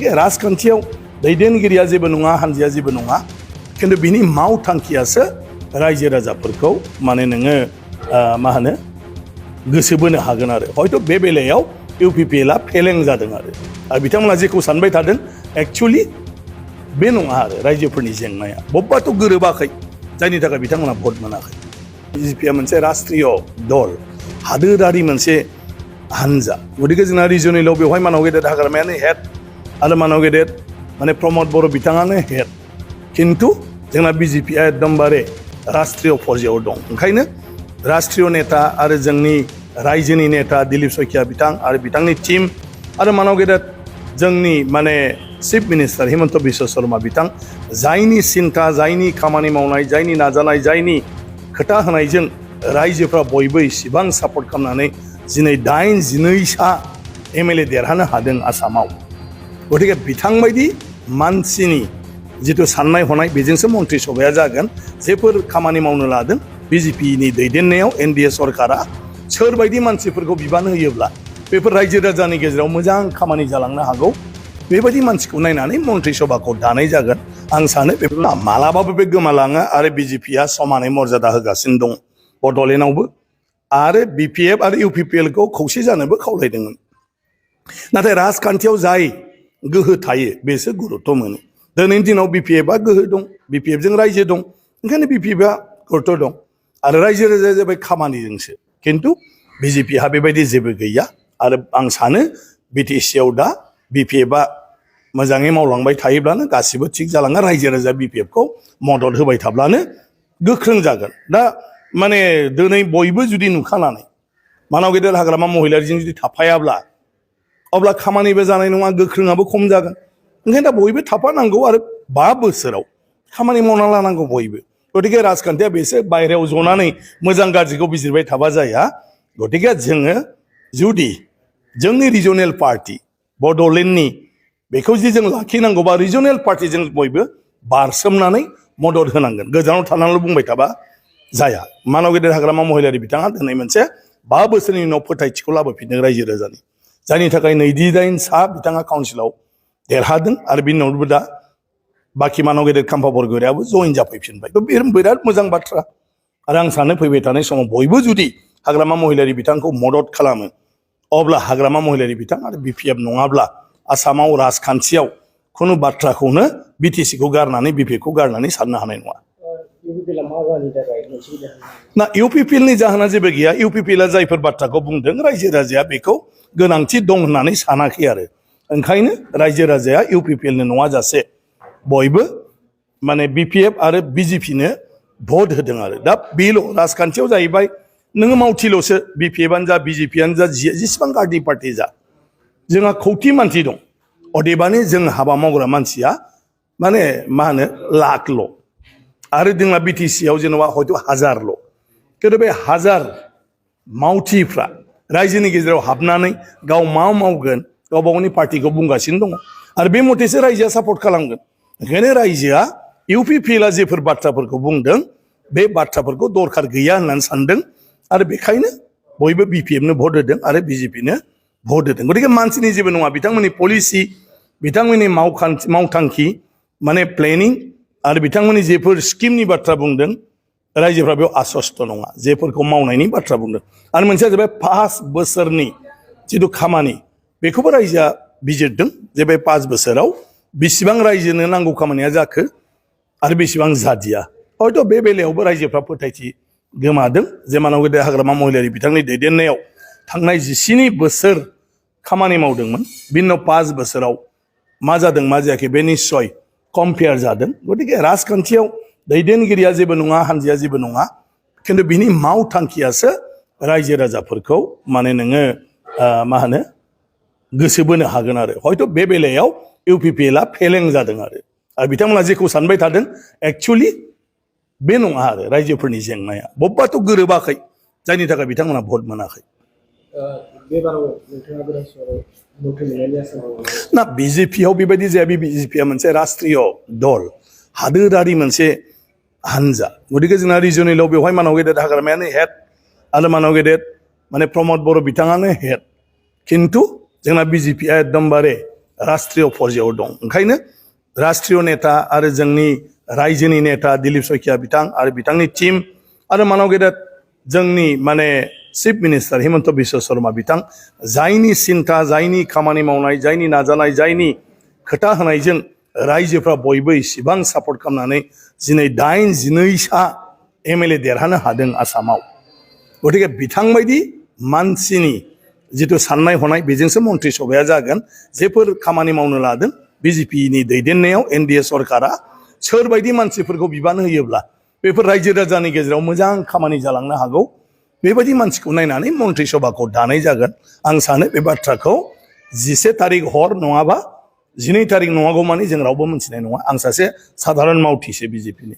राजखान्थियाव दैदेनगिरिया जेबो नङा हानजाया जेबो नङा खिन्थु बिनि मावथांखियासो रायजो राजाफोरखौ माने नोङो मा होनो गोसो बोनो हागोन आरो हयथ' बे बेलायाव इउपिपिएलआ फेलें जादों आरो बिथांमोना जेखौ सानबाय थादों एक्चुअलि बे नङा आरो रायजोफोरनि जेंनाया बबेबाथ' गोरोबाखै जायनि थाखाय बिथांमोना भट मोनाखै बिजेपिआ मोनसे राष्ट्रीय दल हादोरारि मोनसे हानजा गतिके जोंना रिजनेलाव बेवहाय मानाव गेदेर हाग्रामायानो हेड आरो मानाव गेदेर माने प्रमद बर' बिथाङानो हेड खिन्थु जोंना बिजेपिआ एकदमबारे राष्ट्रीय पर्यायाव दं ओंखायनो राष्ट्रीय नेता आरो जोंनि रायजोनि नेता दिलीप शइकिया बिथां आरो बिथांनि टीम आरो मानाव गेदेर जोंनि माने चिफ मिनिस्टार हिमन्त बिश्व शर्मा बिथां जायनि सिन्था जायनि खामानि मावनाय जायनि नाजानाय जायनि खोथा होनायजों रायजोफ्रा बयबो इसिबां सापर्ट खालामनानै दिनै 8-12सा एमएलए देरहानो हादों आसामाव गतिके बिथांबायदि मानसिनि जिथु साननाय हनाय बेजोंसो मन्त्रि सभाया जागोन जेफोर खामानि मावनो लादों बिजेपिनि दैदेननायाव एनडिए सरकारा सोरबायदि मानसिफोरखौ बिबान होयोब्ला बेफोर रायजो राजानि गेजेराव मोजां खामानि जालांनो हागौ बेबायदि मानसिखौ नायनानै मन्त्रि सभाखौ दानाय जागोन आं सानो बेफोर मालाबाबो बे गोमालाङा आरो बिजेपिआ समानै मर्यादा होगासिनो दं बड'लेण्डआवबो आरो बिपिएफ आरो इउपिपिएलखौ खौसे जानोबो खावलायदोंमोन नाथाय राजखान्थियाव जाय गोहो थायो बेसो गुरुत्व मोनो दिनैनि दिनाव बिपिएफआ गोहो दं बिपिएफजों रायजो दं ओंखायनो बिपिएफआ गुरुत्व दं आरो रायजो राजाया जाबाय खामानिजोंसो खिन्थु बिजेपिहा बेबायदि जेबो गैया आरो आं सानो बिटिसिआव दा बिपिएफआ मोजाङै मावलांबाय थायोब्लानो गासिबो थिग जालाङा रायजो राजा बिपिएफखौ मदद होबाय थाब्लानो गोख्रों जागोन दा माने दिनै बयबो जुदि नुखानानै मानाव गेदेर हाग्रामा महिलारिजों जुदि थाफायाब्ला अब्ला खामानिबो जानाय नङा गोख्रोङाबो खम जागोन ओंखायनो दा बयबो थाफानांगौ आरो 5 बोसोराव खामानि मावना लानांगौ बयबो गतिके राजखान्थिया बेसो बायहेरायाव जनानै मोजां गाज्रिखौ बिजिरबाय थाबा जाया गतिके जोङो जुदि जोंनि रिजनेल पार्टि बड'लेण्डनि बेखौ जुदि जों लाखिनांगौबा रिजनेल पार्टिजों बयबो बारसोमनानै मदद होनांगोन गोजानाव थानानैल' बुंबाय थाबा जाया मानाव गेदेर हाग्रामा महिलारि बिथाङा दिनै मोनसे 5 बोसोरनि उनाव फोथायथिखौ लाबोफिनदों रायजो राजानि जायनि थाखाय 28 बिथाङा काउन्सिलाव देरहादों आरो बिनि उनावबो दा बाखि मानाव गेदेर खाम्फा बरग'याबो जइन जाफैफिनबाय बे बिराद मोजां बाथ्रा आरो आं सानो फैबाय थानाय समाव बयबो जुदि हाग्रामा महिलारि बिथांखौ मदद खालामो अब्ला हाग्रामा महिलारि बिथां आरो बिपिएफ नङाब्ला आसामाव राजखान्थियाव खुनु बाथ्राखौनो बिटिसिखौ गारनानै बिपिएफखौ गारनानै साननो हानाय नङा ना इउपिपिएलनि जाहोना जेबो गैया इउपिपिएलआ जायफोर बाथ्राखौ बुंदों रायजो राजाया बेखौ गोनांथि दं होननानै सानाखै आरो ओंखायनो रायजो राजाया इउपिपिएलनो नङा जासे बयबो माने बिपिएफ आरो बिजेपिनो भट होदों आरो दा बेल' राजखान्थियाव जाहैबाय नोङो मावथिल'सो बिपिएफआनो जा बिजेपिआनो जा जेसेबां गार्डि पार्टि जा जोंहा खौथि मानसि दं अदेबानि जों हाबा मावग्रा मानसिया माने मा होनो लाखल' आरो जोंना बिटिसिआव जेनेबा हयथ' 1000ल' खिन्थु बे 1000 मावथिफ्रा रायजोनि गेजेराव हाबनानै गाव मा मावगोन गावबा गावनि पार्टिखौ बुंगासिनो दङ आरो बे मथेसो रायजोआ सापर्ट खालामगोन ओंखायनो रायजोआ इउपिपिएलआ जेफोर बाथ्राफोरखौ बुंदों बे बाथ्राफोरखौ दरखार गैया होननानै सानदों आरो बेखायनो बयबो बिपिएफनो भट होदों आरो बिजेपिनो भट होदों गतिके मानसिनि जेबो नङा बिथांमोननि पलिसि बिथांमोननि मावथांखि माने प्लेनिं आरो बिथांमोननि जेफोर स्किमनि बाथ्रा बुंदों रायजोफ्रा बेयाव आसस्त' नङा जेफोरखौ मावनायनि बाथ्रा बुंदों आरो मोनसेया जाबाय 5 बोसोरनि जिथु खामानि बेखौबो रायजोआ बिजिरदों जे बे 5 बोसोराव बेसेबां रायजोनो नांगौ खामानिया जाखो आरो बेसेबां जादिया हयथ' बे बेलायावबो रायजोफ्रा फोथायथि गोमादों जे मानाव गेदेर हाग्रामा महिलारि बिथांनि दैदेननायाव थांनाय 19 बोसोर खामानि मावदोंमोन बिनि उनाव 5 बोसोराव मा जादों मा जायाखै बे निस्सय कम्पेयार जादों गतिके राजखान्थियाव दैदेनगिरिया जेबो नङा हानजाया जेबो नङा खिन्थु बिनि मावथांखियासो रायजो राजाफोरखौ माने नोङो मा होनो गोसो बोनो हागोन आरो हयथ' बे बेलायाव इउपिपिएलआ फेलें जादों आरो बिथांमोना जेखौ सानबाय थादों एक्चुअलि बे नङा आरो रायजोफोरनि जेंनाया बबेबाथ' गोरोबाखै जायनि थाखाय बिथांमोना भट मोनाखै ना बिजेपिआव बेबायदि जाया बिजेपिआ मोनसे राष्ट्रीय दल हादोरारि मोनसे हानजा गतिके जोंना रिजनेलाव बेवहाय मानाव गेदेर हाग्रामायानो हेड आरो मानाव गेदेर माने प्रमद बर' बिथाङानो हेड खिन्थु जोंना बिजेपिआ एकदमबारे राष्ट्रीय पर्यायाव दं ओंखायनो राष्ट्रीय नेता आरो जोंनि रायजोनि नेता दिलीप शइकिया बिथां आरो बिथांनि टीम आरो मानाव गेदेर जोंनि माने चिफ मिनिस्टार हिमन्त बिश्व शर्मा बिथां जायनि सिन्था जायनि खामानि मावनाय जायनि नाजानाय जायनि खोथा होनायजों रायजोफ्रा बयबो इसिबां सापर्ट खालामनानै दिनै 8-12सा MLA देरहानो हादों आसामाव गतिके बिथांबायदि मानसिनि जितु साननाय हनाय बेजोंसो मन्त्रि सभाया जागोन जेफोर खामानि मावनो लादों बिजेपिनि दैदेननायाव NDA सरकारा सोरबायदि मानसिफोरखौ बिबान होयोब्ला बेफोर रायजो राजानि गेजेराव मोजां खामानि जालांनो हागौ बेबायदि मानसिखौ नायनानै मन्त्रि सभाखौ दानाय जागोन आं सानो बे बाथ्राखौ 11 तारिख हर नङाबा 12 तारिख नङागौ मानि जों रावबो मिथिनाय नङा आं सासे साधारन मावथिसो बिजेपिनि